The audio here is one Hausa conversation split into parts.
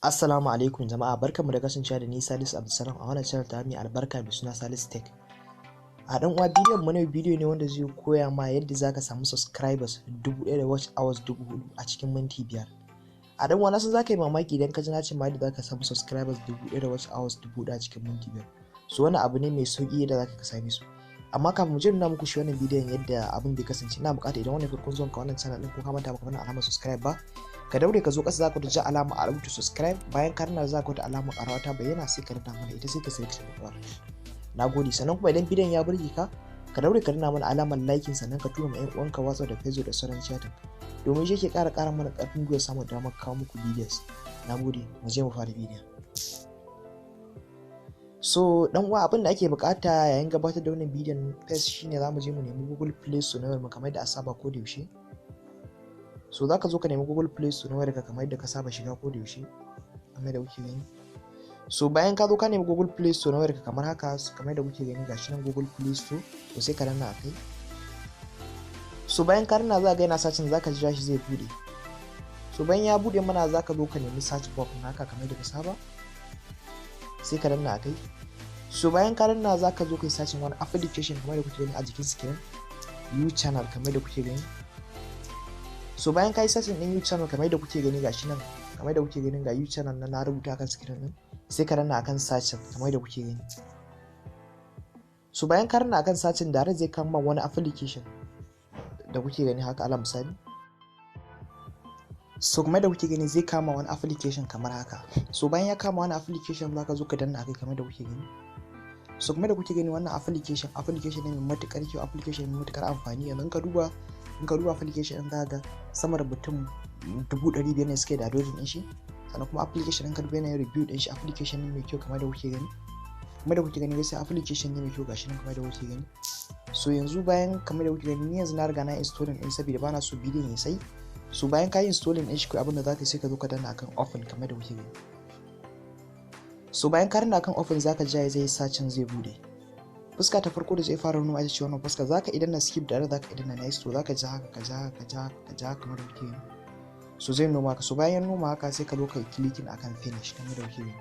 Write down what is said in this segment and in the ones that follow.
Assalamu alaikum jama'a, barkanmu da kasancewa da ni Salisu Abdulsalam a wannan channel ta mai albarka mai suna Salisu Tech. A dan uwa, bidiyon mu na bidiyo ne wanda zai koya ma yadda zaka samu subscribers 1000 da watch hours 4000 a cikin minti 5. A dan uwa, na san zaka yi mamaki idan ka ji na ce ma yadda zaka samu subscribers 1000 da watch hours 4000 a cikin minti 5. So wannan abu ne mai sauki yadda zaka ka same su. Amma kafin mu je nuna muku shi wannan bidiyon yadda abin bai kasance, ina buƙatar idan wannan farkon zuwan ka wannan channel din ko ka manta baka mana alamar subscribe ba, ka daure ka zo ƙasa, za ka ji alama a rubuta subscribe. Bayan ka danna, za ka wata alama ƙarawa ta bayyana, sai ka danna mana ita, sai ka select ɗin. Na gode. Sannan kuma idan bidiyon ya burge ka, ka daure ka danna mana alamar liking, sannan ka tura ma 'yan uwanka WhatsApp da Facebook da sauran chatting, domin shi yake ƙara mana ƙarfin gwiwa samun damar kawo muku videos. Na gode, mu je mu fara bidiyon. So dan uwa, abin da ake bukata yayin gabatar da wannan bidiyon first shine zamu je mu nemi Google Play Store na wayar mu kamar yadda a saba ko da yaushe. So zaka zo ka nemi Google Play Store na wayar ka kamar yadda ka saba shiga ko da yaushe, kamar yadda kuke gani. So bayan ka zo ka nemi Google Play Store na wayar ka kamar haka, kamar yadda kuke gani, gashi nan Google Play Store, to sai ka danna akai. So bayan ka danna, za ga yana searching, zaka jira shi zai bude. So bayan ya bude mana, zaka zo ka nemi search box naka kamar yadda ka saba, sai ka danna akai. So bayan ka danna, za ka zo kai searching wani application kamar da kuke gani a jikin screen, U channel, kamar da kuke gani. So bayan ka yi searching din U channel kamar da kuke gani, gashi nan kamar da kuke gani, ga U channel na rubuta kan screen din, sai ka danna akan searching kamar da kuke gani. So bayan ka danna akan searching, direct zai kama wani application da kuke gani haka, ala misali. So kamar da kuke gani, zai kama wani application kamar haka. So bayan ya kama wani application, zaka zo ka danna akai kamar da kuke gani. So kamar da kuke gani, wannan application ne mai matukar kyau, application mai matukar amfani. Yanzu in ka duba application din, zaka ga sama da mutum 500,000 ne suke downloading din shi. Sannan kuma application ɗin, ka duba yanayin review din shi, application ne mai kyau kamar da kuke gani. Kamar da kuke gani, gaskiya application ne mai kyau, gashi nan kamar da kuke gani. So yanzu bayan, kamar da kuke gani, ni yanzu na riga na installing din saboda bana so bidiyon ya sai. So bayan ka yi installing din shi, ko abin da zaka yi, sai ka zo ka danna akan open kamar da kuke gani. So bayan ka danna akan open, zaka ji zai searching, zai bude. Fuska ta farko da zai fara nuna ita ce wannan fuska. Zaka idan na skip da zaka idan na next, to zaka ji haka, ka ja haka, ka ja haka, ka ja haka kamar da kuke gani. So zai nuna maka. So bayan ya nuna haka, sai ka zo ka yi clicking akan finish kamar da kuke gani.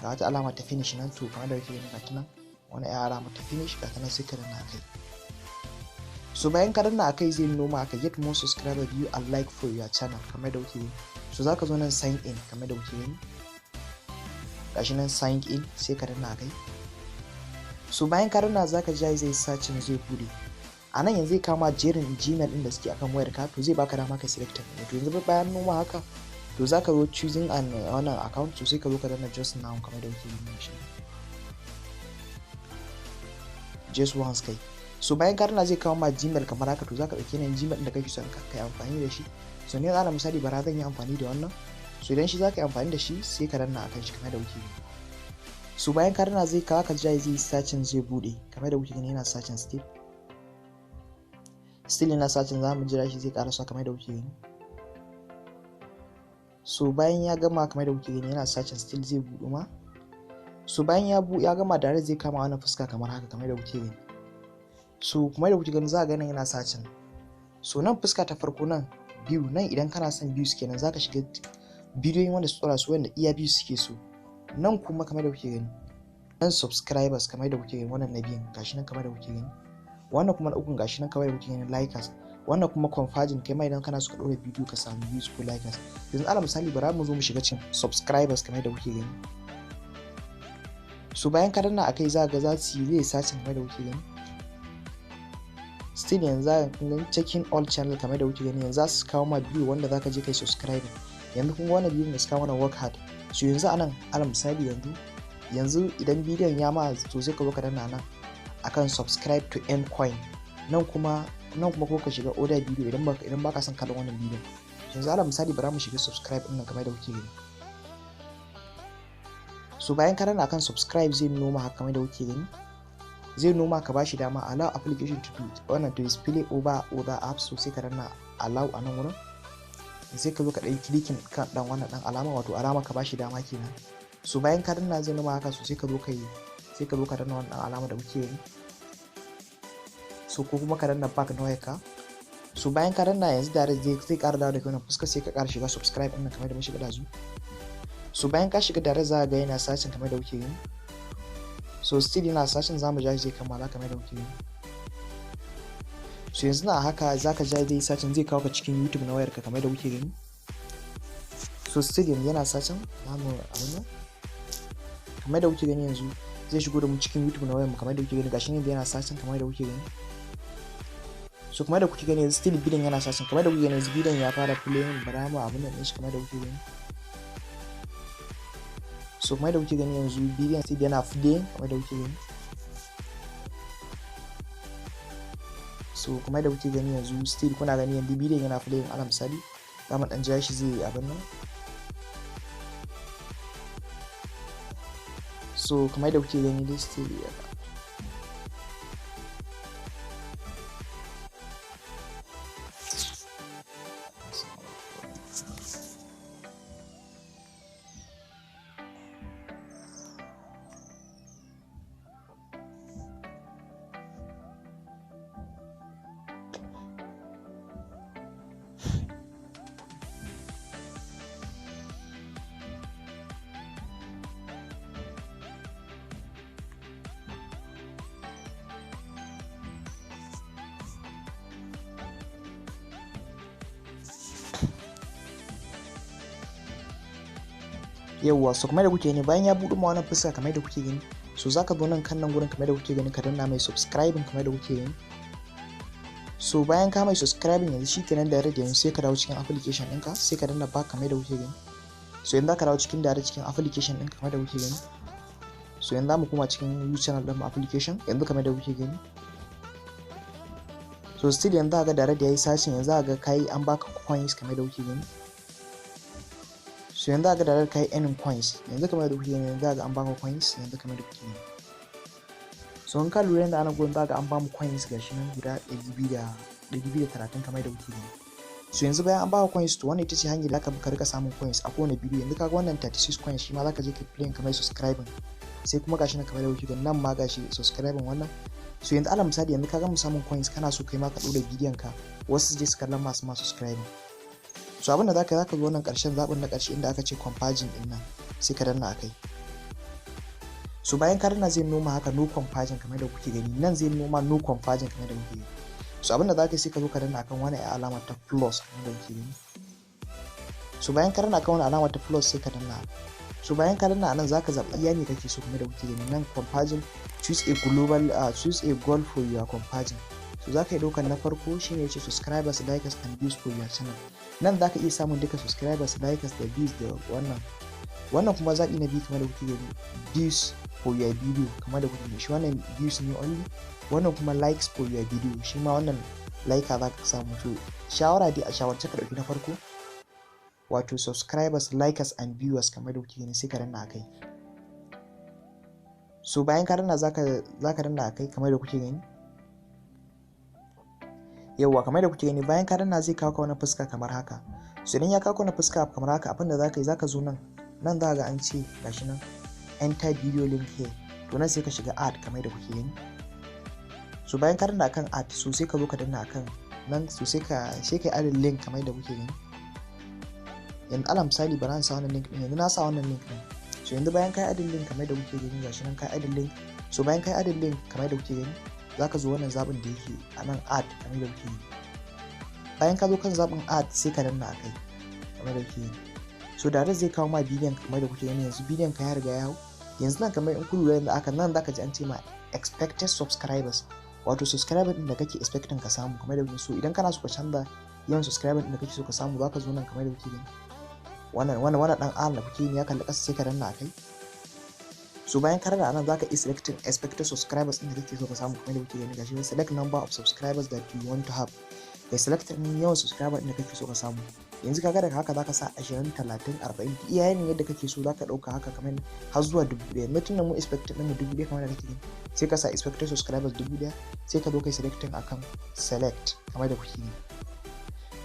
Ga wata alama ta finish nan, to kamar da kuke gani, ga ta nan, wani ya alama ta finish, ga ta nan, sai ka danna akai. So bayan ka danna akai, zai nuna maka "Get more subscriber, view and like for your channel" kamar da kuke gani. So zaka zo nan sign in kamar da kuke gani, gashi nan sign in, sai ka danna akai. So bayan ka danna, zaka ji zai searching, zai bude. A nan yanzu zai kama jerin Gmail din da suke akan wayar ka, to zai baka dama ka select. To yanzu bayan nuna haka, to zaka zo choosing an wannan account, to sai ka zo ka danna just now kamar da kuke gani shi, just once kai. So bayan ka danna, zai kawo ma Gmail kamar haka. To zaka dauki yanayin Gmail din da kake son ka kai amfani da shi. So ni ana misali, bara zan yi amfani da wannan. So idan shi zaka yi amfani da shi, sai ka danna akan shi kamar da kuke gani. So bayan ka danna, zai kawo ka jira zai yi searching, zai bude. Kamar da kuke gani, yana searching, still yana searching, za mu jira shi zai karasa kamar da kuke gani. So bayan ya gama, kamar da kuke gani, yana searching still, zai buɗu ma. So bayan ya gama, direct zai kama wannan fuska kamar haka kamar da kuke gani. So kuma da kuke gani, za a ga nan yana searching. So nan fuska ta farko, nan view nan, idan kana son views kenan, zaka shiga bidiyoyin wanda su tsora su, wanda iya views suke so. Nan kuma kamar da kuke gani, nan subscribers kamar da kuke gani, wannan na biyun gashi nan kamar da kuke gani. Wannan kuma na ukun gashi nan kamar da kuke gani, likers. Wannan kuma conversion, kai ma idan kana so ka ɗora bidiyo ka samu views ko likers. Yanzu ala misali, bara mu zo mu shiga cikin subscribers kamar da kuke gani. So bayan ka danna akai, za ga za su yi zai searching kamar da kuke gani. Still yanzu za ka gani checking all channel kamar da kuke gani. Yanzu za su kawo ma bidiyo wanda za ka je kai subscribe. Yanzu kun ga wannan bidiyon da suka kawo mana, work hard. So yanzu anan, ala misali, yanzu idan bidiyon ya ma, to sai ka zo ka danna nan akan subscribe to earn coin. Nan kuma ko ka shiga other video idan baka son kallon wannan bidiyon. Yanzu ala misali, bara mu shiga subscribe din nan kamar da kuke gani. So bayan ka danna akan subscribe, zai nuno ma haka kamar da kuke gani. Zai nuna ka bashi dama allow application to do wannan, to display over other apps. So sai ka danna allow a nan wurin, sai ka zo ka ɗan clicking kan ɗan wannan ɗan alama, wato alama ka bashi dama kenan. So bayan ka danna, zai nuna haka. So sai ka zo ka danna wannan alama da kuke gani. So ko kuma ka danna back na wayarka. So bayan ka danna yanzu direct zai ƙara dawo da kai wannan fuska, sai ka ƙara shiga subscribe ɗin nan kamar da mun shiga dazu. So bayan ka shiga direct za ka ga yana searching kamar da kuke gani. So still yana searching, za mu ja shi zai kammala kamar da kuke gani. So yanzu na haka za ka ja zai searching, zai kawo ka cikin YouTube na wayarka kamar da kuke gani. So still yanzu yana searching, za mu abin nan kamar da kuke gani. Yanzu zai shigo da mu cikin YouTube na wayar mu kamar da kuke gani. Gashi ne yana searching kamar da kuke gani. So kamar da kuke gani yanzu still bidiyon yana searching kamar da kuke gani. Yanzu bidiyon ya fara playing, bara mu abin nan din shi kamar da kuke gani. So kamar da kuke gani yanzu bidiyon still yana playing kamar da kuke gani. So kamar da kuke gani yanzu still kuna gani yanzu bidiyon yana playing. Ala misali za mu dan jira shi zai abin nan. So kamar da kuke gani dai still ya yawwa. So kamar da kuke gani, bayan ya buɗe ma wannan fuska kamar da kuke gani, so zaka zo nan kan nan gurin kamar da kuke gani, ka danna mai subscribing kamar da kuke gani. So bayan ka mai subscribing yanzu shikenan, direct yanzu sai ka dawo cikin application ɗinka, sai ka danna back kamar da kuke gani. So yanzu ka dawo cikin direct cikin application ɗinka kamar da kuke gani. So yanzu mu koma cikin YouTube channel ɗin application yanzu kamar da kuke gani. So still yanzu ga direct yayi searching, yanzu ga kai an baka coins kamar da kuke gani. So yanzu ga direct kai earning coins yanzu kamar da kuke gani. Yanzu ga an baka coins yanzu kamar da kuke gani. So in ka lura yanda ana gurin, ga an bamu coins gashi nan guda 230 kamar da kuke gani. So yanzu bayan an baka coins, to wannan ita ce hanyar da zaka bi ka rika samun coins a kowane bidiyo. Yanzu kaga wannan 36 coins, shi ma zaka je ka playing kamar subscribing. Sai kuma gashi nan kamar da kuke gani, nan ma gashi subscribing wannan. So yanzu ala misali yanzu ka gama samun coins, kana so kai ma ka ɗora bidiyon ka wasu su je su kallon masu ma subscribing. So abin da zaka zo wannan ƙarshen zaɓin na ƙarshe inda aka ce conversion din nan, sai ka danna akai. So bayan ka danna zai noma haka no conversion kamar da kuke gani. Nan zai noma no conversion kamar da kuke gani. So abin da zaka yi, sai ka zo ka danna akan wani alama ta plus kamar da kuke gani. So bayan ka danna akan wani alama ta plus, sai ka danna. So bayan ka danna anan, zaka zaɓi iya ne kake so kamar da kuke gani. Nan conversion, choose a global choose a goal for your conversion. So zaka yi ɗaukar na farko, shine yace subscribers, likers and views for your channel. Nan zaka iya samun duka subscribers, likers da views da wannan. Wannan kuma zaɓi na biyu kamar da kuke gani, views for your video kamar da kuke gani, shi wannan views ne only. Wannan kuma likes for your video, shi ma wannan like za ka samu. To shawara dai, a shawarce ka ɗauki na farko, wato subscribers, likers and viewers kamar da kuke gani, sai ka danna akai. So bayan ka danna, zaka danna akai kamar da kuke gani. Yauwa, kamar da kuke gani, bayan ka danna zai kawo ka wani fuska kamar haka. So idan ya kawo ka wani fuska kamar haka, abin da zaka yi, zaka zo nan. Nan za ga an ce gashi nan "Enter video link here". To nan sai ka shiga add kamar da kuke gani. So bayan ka danna akan add, so sai ka zo ka danna akan nan. So sai ka add link kamar da kuke gani. Yanzu ala misali bari na sa wannan link din. Yanzu na sa wannan link din. So yanzu bayan ka add link kamar da kuke gani, gashi nan ka add link. So bayan ka add link kamar da kuke gani, zaka zo wannan zabin da yake a nan, add kamar da kuke gani. Bayan ka zo kan zabin add, sai ka danna akai kamar da kuke gani. So da zai kawo ma bidiyon kamar da kuke gani. Yanzu bidiyon ka ya riga ya hau. Yanzu nan kamar in kun lura, yanzu aka nan zaka ji an ce ma expected subscribers, wato subscriber din da kake expecting ka samu kamar da kuke. So idan kana so ka canza yawan subscriber din da kake so ka samu, zaka zo nan kamar da kuke gani, wannan dan al da kuke gani ya kalli kasa, sai ka danna akai. So bayan ka danna anan, zaka iya selecting expected subscribers din da kake so ka samu kamar da kuke gani. Gashi, select number of subscribers that you want to have. Kai select din yawan subscriber din da kake so ka samu. Yanzu kaga daga haka zaka sa 20, 30, 40, iya yanayin yadda kake so zaka dauka haka kamar har zuwa 1000. Yanzu tunda mu expected din mu 1000 kamar da kake gani, sai ka sa expected subscribers 1000. Sai ka zo kai selecting akan select kamar da kuke gani.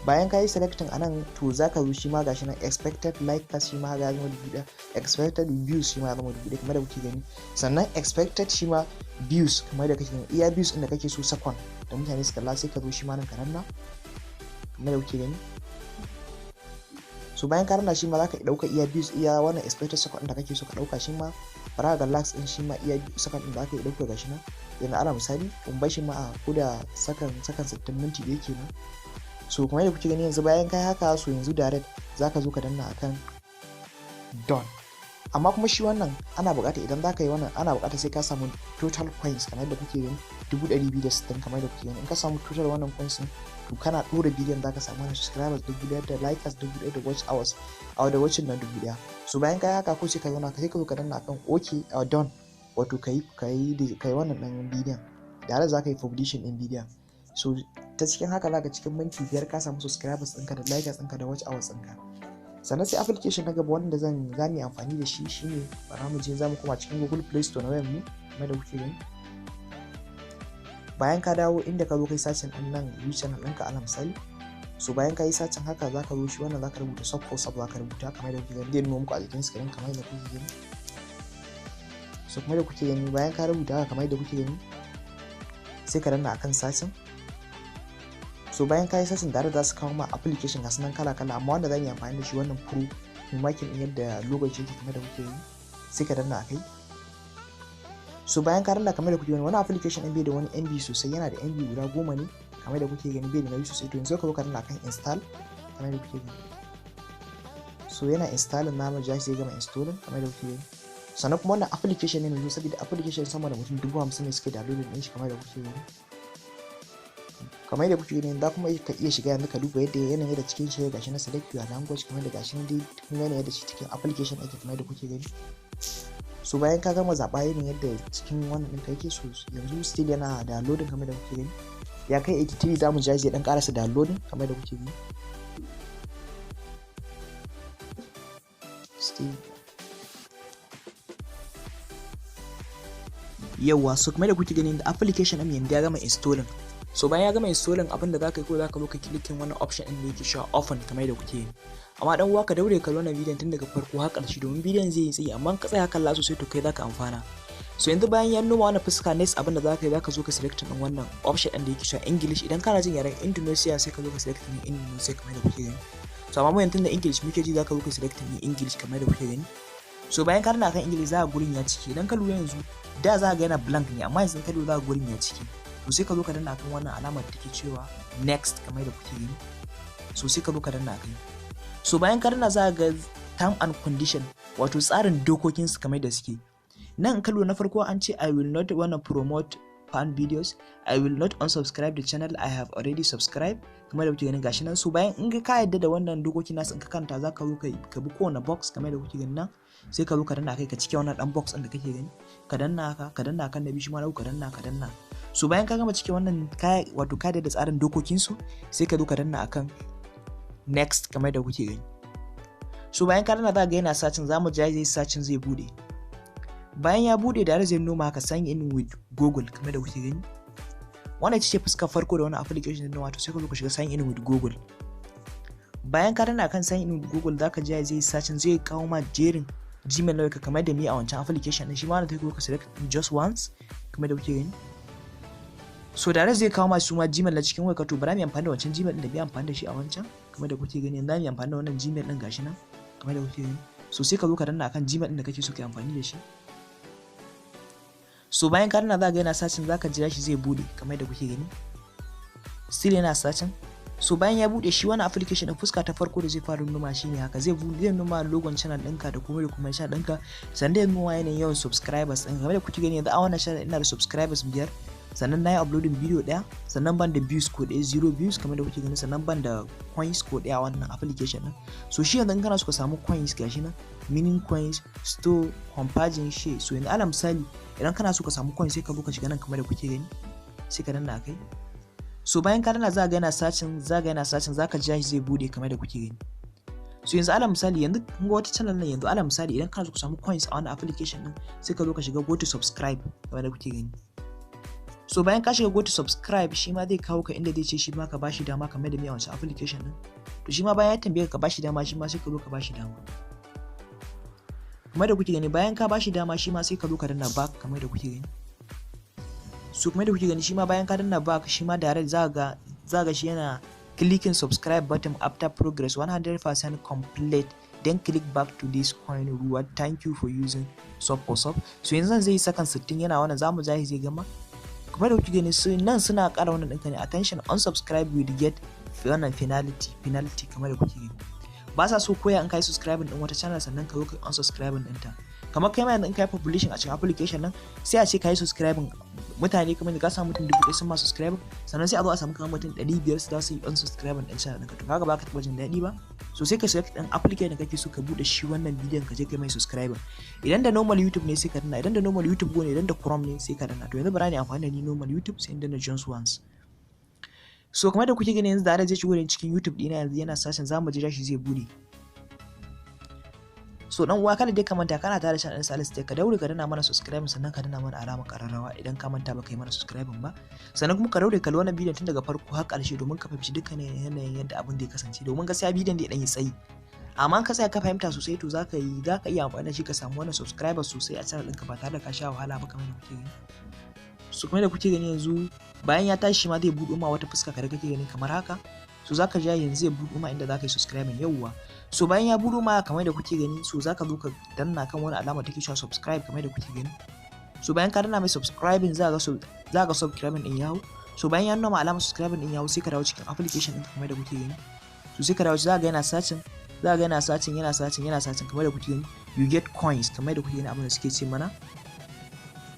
Bayan ka yi selecting a nan, to zaka zo shi ma gashi nan expected likers, shi ma ya zama 1000. Expected views shi ma ya zama 1000 kamar da kuke gani. Sannan expected shi ma views kamar da kake gani, iya views din da kake so second da mutane su kalla, sai ka zo shi ma nan ka danna. kamar da kuke gani. So bayan ka danna, shi ma zaka dauka iya views, iya wannan expected second da kake so ka dauka. Shi ma bara ga likes din, shi ma iya second din da aka dauka, gashi nan. Yanzu ala misali in bar shi ma a koda sakan 60, minti da yake nan. So kamar yadda kuke gani yanzu, bayan kai haka, so yanzu direct zaka zo ka danna akan done. Amma kuma shi wannan ana buƙatar, idan zaka yi wannan, ana buƙatar sai ka samu total coins, kamar yadda kuke gani, 260,000. Kamar yadda kuke gani, in ka samu total wannan coins din, to kana ɗora bidiyon zaka samu wannan subscribers 1000 da likers 1000 da watch hours a da watching na 1000. So bayan kai haka ko sai ka zauna, sai ka zo ka danna akan okay or done, wato kai wannan ɗin bidiyon da za ka yi publishing ɗin bidiyon. So ta cikin haka zaka cikin minti 5 ka samu subscribers ɗinka da likers ɗinka da watch hours ɗinka. Sannan sai application na gaba wanda za mu yi amfani da shi shine, bara mu je, za mu koma cikin Google Play Store na wayar mu, kamar da kuke gani. Bayan ka dawo inda ka zo kai searching din nan YouTube channel ɗinka, ala misali. So bayan ka yi searching haka, za ka zo shi wannan, za ka rubuta sub for sub, za ka rubuta kamar da kuke gani, zai nuna muku a jikin screen kamar da kuke gani. So kamar da kuke gani, bayan ka rubuta haka kamar da kuke gani, sai ka danna akan searching. So bayan ka yi searching, tare za su kawo ma application, ga sunan kala kala, amma wanda zan yi amfani da shi wannan pro mai makin din yadda logon shi yake, kamar da kuke gani, sai ka danna akai. So bayan ka danna, kamar da kuke gani, wani application din bai da wani MB sosai, yana da MB guda 10 ne, kamar da kuke gani, bai da nauyi sosai. To yanzu ka zo ka danna akan install, kamar da kuke gani. So yana installing, namu ja zai gama installing, kamar da kuke gani. Sannan kuma wannan application ne mai kyau, saboda application sama da mutum 50,000 ne suke downloading din shi, kamar da kuke gani. Kamar yadda kuke gani, za kuma ka iya shiga yanzu ka duba yadda yanayin yadda cikin shi. Gashi na select your language, kamar da gashi nan dai kun gane yadda shi cikin application yake, kamar yadda kuke gani. So bayan ka gama zaɓa yanayin yadda cikin wannan ɗin yake, so yanzu still yana downloading, kamar da kuke gani, ya kai 83. Za mu ja zai dan karasa downloading, kamar da kuke gani still. Yawa, so kamar da kuke gani da application ɗin yanzu ya gama installing. So bayan ya gama installing, abin da zaka yi ko zaka zo ka clicking wannan option din da yake cewa open, kamar da kuke yi. Amma dan uwa, ka daure ka wannan bidiyon tun daga farko har ƙarshe, domin bidiyon zai yi tsayi, amma ka tsaya kalla sosai, to kai zaka amfana. So yanzu bayan ya noma wannan fuska, next abin da zaka yi, zaka zo ka select din wannan option din da yake cewa English. Idan kana jin yaren Indonesia, sai ka zo ka select din Indonesia, kamar da kuke gani. So amma mu yanzu da English muke ji, zaka zo ka select din English, kamar da kuke gani. So bayan ka danna kan English, za ka gurin ya ciki. Idan ka lura yanzu, da za ka ga yana blank ne, amma yanzu ka lura, za ka gurin ya ciki. To sai ka zo ka danna akan wannan alamar da take cewa next, kamar da kuke gani. So sai ka zo ka danna akai. So bayan ka danna, za ka ga term and condition, wato tsarin dokokin su, kamar da suke nan. Ka lura, na farko an ce "I will not wanna promote fan videos", "I will not unsubscribe the channel I have already subscribed", kamar da kuke ganin, gashi nan. So bayan in ka yadda da wannan dokokin nasu, in ka kanta, za ka zo ka bi kowane box, kamar da kuke ganin nan. Sai ka zo ka danna kai, ka cike wannan dan box din da kake gani, ka danna haka, ka danna kan nabi shi ma, ka danna, ka danna. So bayan ka gama cike wannan, wato ka da tsarin dokokin su, sai ka zo ka danna akan next, kamar da kuke gani. So bayan ka danna, za ga yana searching, zamu ja zai searching, zai bude. Bayan ya bude, da zai noma haka "Sign in with Google", kamar da kuke gani. Wannan ita ce fuskar farko da wannan application din, wato sai ka zo ka shiga sign in with Google. Bayan ka danna kan sign in with Google, zaka ji zai searching, zai kawo ma jerin Gmail ɗinka, kamar da mi a wancan application din. Shi ma wannan ka select just once, kamar da kuke gani. So da zai kawo ma su ma Gmail na cikin wayarka. To bara mu amfani da wancan Gmail din da bi amfani da shi a wancan, kamar da kuke gani. Yanzu mu amfani da wannan Gmail din, gashi nan, kamar da kuke gani. So sai ka zo ka danna akan Gmail din da kake so ka amfani da shi. So bayan ka danna, za ga yana searching, zaka jira shi zai bude, kamar da kuke gani, still yana searching. So bayan ya bude shi wannan application din, fuska ta farko da zai fara numa shine haka. Zai numa logon channel ɗinka da kuma da kuma channel ɗinka, sannan zai nuna yanayin yawan subscribers ɗin, kamar da kuke gani. Yanzu a wannan channel ina da subscribers biyar, sannan na yi uploading video ɗaya, sannan ban da views ko ɗaya, zero views, kamar da kuke gani, sannan ban da coins ko ɗaya a wannan application ɗin. So shi yanzu in kana so ka samu coins, gashi nan, mining coins, store, compaging share. So yanzu ala misali, idan kana so ka samu coins, sai ka zo ka shiga nan, kamar da kuke gani, sai ka danna kai. So bayan ka danna, za ga yana searching, za ga yana searching, za ka jira shi zai bude, kamar da kuke gani. So yanzu ala misali, yanzu kun ga wata channel nan. Yanzu ala misali, idan kana so ka samu coins a wannan application din, sai ka zo ka shiga go to subscribe, kamar da kuke gani. So bayan ka shiga go to subscribe, shi ma zai kawo ka inda zai ce shi ma ka bashi dama, kamar da mai a wancan application din. To shi ma bayan ya tambaye ka bashi dama, shi ma sai ka zo ka bashi dama, kamar da kuke gani. Bayan ka bashi dama, shi ma sai ka zo ka danna back, kamar da kuke gani. So kamar da kuke gani, shi ma bayan ka danna back, shi ma direct za ga shi yana Clicking subscribe button after progress 100% complete, then click back to this coin reward. Thank you for using sub for sub. So yanzu zai yi sakan 60 yana wannan, zamu ja zai gama. Kamar da kuke gani, su nan suna ƙara wannan ɗinka ne, attention, unsubscribe will get wannan penalty. Kamar da kuke gani, ba sa so koya in kai subscribing din wata channel sannan ka zo ka unsubscribing ɗinta. Kamar kai ma yanzu in kai publishing a cikin application nan, sai a ce kai subscribing mutane, kamar da ka samu mutum 1000 sun ma subscribing, sannan sai a zo a samu kamar mutum 500 su za su yi unsubscribing din channel ɗinka. To kaga ba ka taɓa jin daɗi ba. So sai ka select ɗin application da kake so ka buɗe shi wannan bidiyon, ka je kai mai subscribing. Idan da normal YouTube ne, sai ka danna. Idan da normal YouTube ne, idan da Chrome ne, sai ka danna. To yanzu bara ni amfani da ni normal YouTube, sai in danna join once. So kamar da kuke gani, yanzu da zai shigo da cikin YouTube ɗina. Yanzu yana sashen, zamu jira shi zai bude. So dan uwa, kada dai ka manta kana tare da channel Salisu Tech, ka daure ka danna mana subscribe, sannan ka danna mana alamar kararrawa idan ka manta baka yi mana subscribe ba. Sannan kuma ka daure ka wannan bidiyon tun daga farko har ƙarshe domin ka fahimci dukkanin yanayin yadda abin da ya kasance, domin gaskiya bidiyon da ya dan yi tsayi, amma ka tsaya ka fahimta sosai, to zaka iya amfani da shi ka samu wannan subscribers sosai a channel ɗinka ba tare da ka sha wahala ba, kamar da kuke gani. So kamar da kuke gani, yanzu bayan ya tashi ma zai buɗo ma wata fuska kare kake gani kamar haka. So zaka ja, yanzu zai buɗo ma inda zaka yi subscribing. Yawwa, so bayan ya buɗo ma kamar da kuke gani, so zaka zo ka danna kan wani alama take cewa subscribe, kamar da kuke gani. So bayan ka danna mai subscribing, za ga subscribing din yawo. So bayan ya nuna ma alamar subscribing din yawo, sai ka dawo cikin application din, kamar da kuke gani. So sai ka dawo, za ga yana searching, za ga yana searching, yana searching, yana searching, kamar da kuke gani. You get coins, kamar da kuke gani, abin da suke ce mana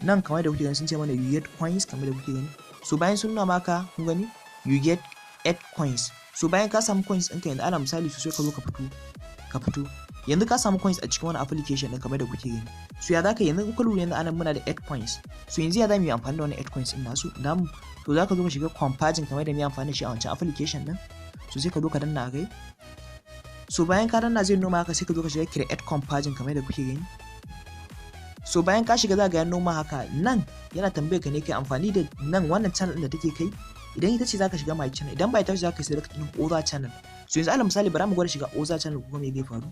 nan, kamar da kuke gani, sun ce mana "you get coins", kamar da kuke gani. So bayan sun nuna maka, kun gani, you get 8 coins. So bayan ka samu coins ɗinka yanzu, ana misali, so sai ka zo ka fito. Yanzu ka samu coins a cikin wani application ɗin, kamar da kuke gani. So ya zaka yanzu? In ka lura, yanzu anan muna da 8 coins. So yanzu ya za mu yi amfani da wannan 8 coins ɗin nasu namu? To zaka zo ka shiga conversion, kamar da mu yi amfani da shi a wancan application ɗin. So sai ka zo ka danna a kai. So bayan ka danna, zai noma haka. Sai ka zo ka shiga create conversion, kamar da kuke gani. So bayan ka shiga, za ga ya noma haka. Nan yana tambaye ka ne kai amfani da nan wannan channel ɗin da take kai. Idan ita ce, zaka shiga my channel. Idan ba ita ce, zaka select din other channel. So yanzu alal misali, bara mu gwada shiga other channel kuma me zai faru.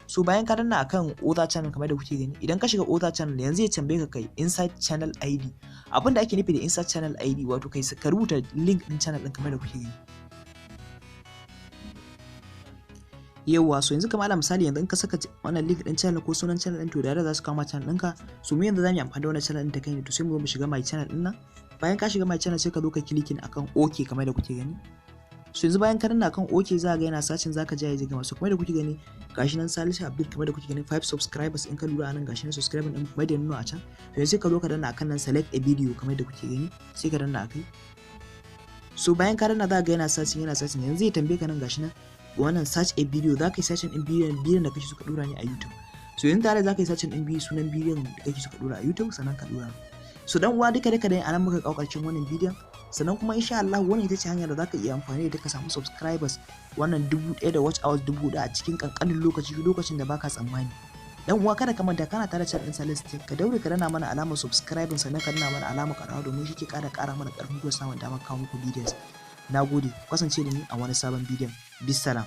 So bayan ka danna akan other channel, kamar da kuke gani, idan ka shiga other channel, yanzu ya tambaye ka kai insert channel ID. Abin da ake nufi da insert channel ID, wato kai ka rubuta link din channel din, kamar da kuke gani. Yauwa, so yanzu kamar ala misali, yanzu in ka saka wannan link din channel ko sunan channel din, to da za su kawo channel ɗinka. So mu yanzu za mu yi amfani da wannan channel din ta kai ne. To sai mu zo mu shiga my channel din nan. Bayan ka shiga my channel, sai ka zo ka clicking akan OK, kamar da kuke gani. So yanzu bayan ka danna akan OK, za ga yana searching, zaka ja ya je gama. So kamar da kuke gani, gashi nan Salisu Abdul, kamar da kuke gani, 5 subscribers. In ka lura anan, gashi nan subscriber din kamar da nuna a can. To yanzu sai ka zo ka danna akan nan select a video, kamar da kuke gani, sai ka danna akai. So bayan ka danna, za ga yana searching, yana searching. Yanzu zai tambaye ka nan, gashi nan wannan search a video. Za ka yi searching din bidiyon da kake so ka dora ne a YouTube. So yanzu tare za ka yi searching din bidiyo, sunan bidiyon da kake so ka dora a YouTube, sannan ka dora. So dan uwa, duka duka dai anan muka kawo karshen wannan bidiyon. Sannan kuma insha Allah wannan ita ce hanyar da zaka iya amfani da ta ka samu subscribers wannan 1000 da watch hours 1000 a cikin kankanin lokaci, lokacin da baka tsammani. Dan uwa, kada ka manta kana tare da channel din Salisu Tech, ka daure ka danna mana alamar subscribing, sannan ka danna mana alamar ƙararrawa, domin shi ke ƙara mana ƙarfin gwiwa samun damar kawo muku videos. Nagode, kasance da ni a wani sabon bidiyon. Bisalam.